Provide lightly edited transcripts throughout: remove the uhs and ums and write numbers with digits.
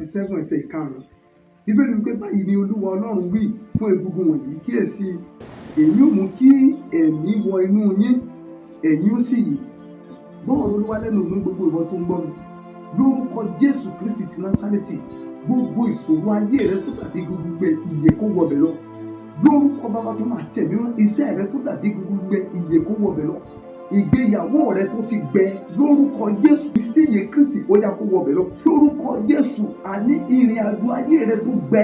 37 ẹsẹ̀ 5. Bíbélì wípé báyìí ni Olúwa Ọlọ́run wí fún egungun wọ̀nyí, kíyèsí, èmi ó mú kí ẹ̀mí wọ inú yín, ẹ̀yin ó sì yè. Gbọ́ ọ̀rọ̀ Olúwa lẹ́nu mi gbogbo ìwọ tó ń gbọ́ mi. Lórúkọ Jésù Kristi ti Násárẹ́tì, gbogbo ìṣòro ayé rẹ tó dàbí gbogbo ìyè kó wọbẹ̀ lọ. Lórúkọ Bàbá tó máa tẹ̀mí mọ́, iṣẹ́ rẹ tó dàbí gbogbo ìyè kó wọbẹ̀ lọ. Ìgbéyàwó rẹ tó ti gbẹ lórúkọ Jésù, ìsìnyè Kristi ó yá kó wọbẹ̀ lọ. Lórúkọ Jésù, àní ìrìn àjò ayé rẹ tó gbẹ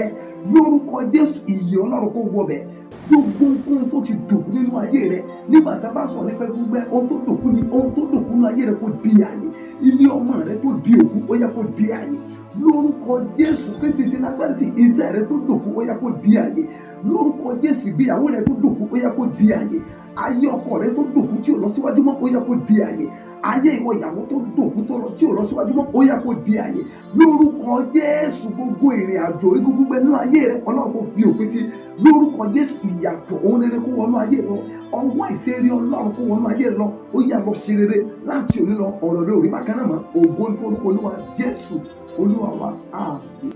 lórúkọ Jésù, ìyè Ọlọ́run kó wọbẹ̀. Gbogbo ohun tó ti dòkú nínú ayé rẹ, nígbà tá a bá sọ nípa gbígbẹ, ohun tó dòkú ni ohun tó dòkú nínú ayé rẹ kó di àyè. Ilé ọmọ rẹ tó di òkú ó yá kó di àyè. Lórúkọ Jésù Kristi ti Násárẹ́tì, iṣẹ́ rẹ tó dòkú ó yá kó di àyè. Lórúkọ Jésù, ìgbéyàwó rẹ tó dòkú ó yá kó di àyè. Ayé ọkọ rẹ tó dòkú tí ò lọ síwájú mọ́ ó yá kó di àyè. Ayé ìwọ ìyàwó tó dòkú tí ò lọ síwájú mọ́ ó yá kó di àyè. Lórúkọ Jésù, gbogbo ìrìn àjò egungun gbẹ nínú ayé rẹ, Ọlọ́run kò fi òpin sí. Lórúkọ Jésù, ìyàtọ̀ òun rere kó wọnú ayé rẹ, ọwọ́ ìṣeré Ọlọ́run kó wọnú ayé rẹ lọ, ó yá lọ ṣe rere láti òní lọ, ọ̀rọ̀ rẹ ò rí bákan náà mọ́. Ògo ní forúkọ Olúwa Jésù Olúwa wa, àmín.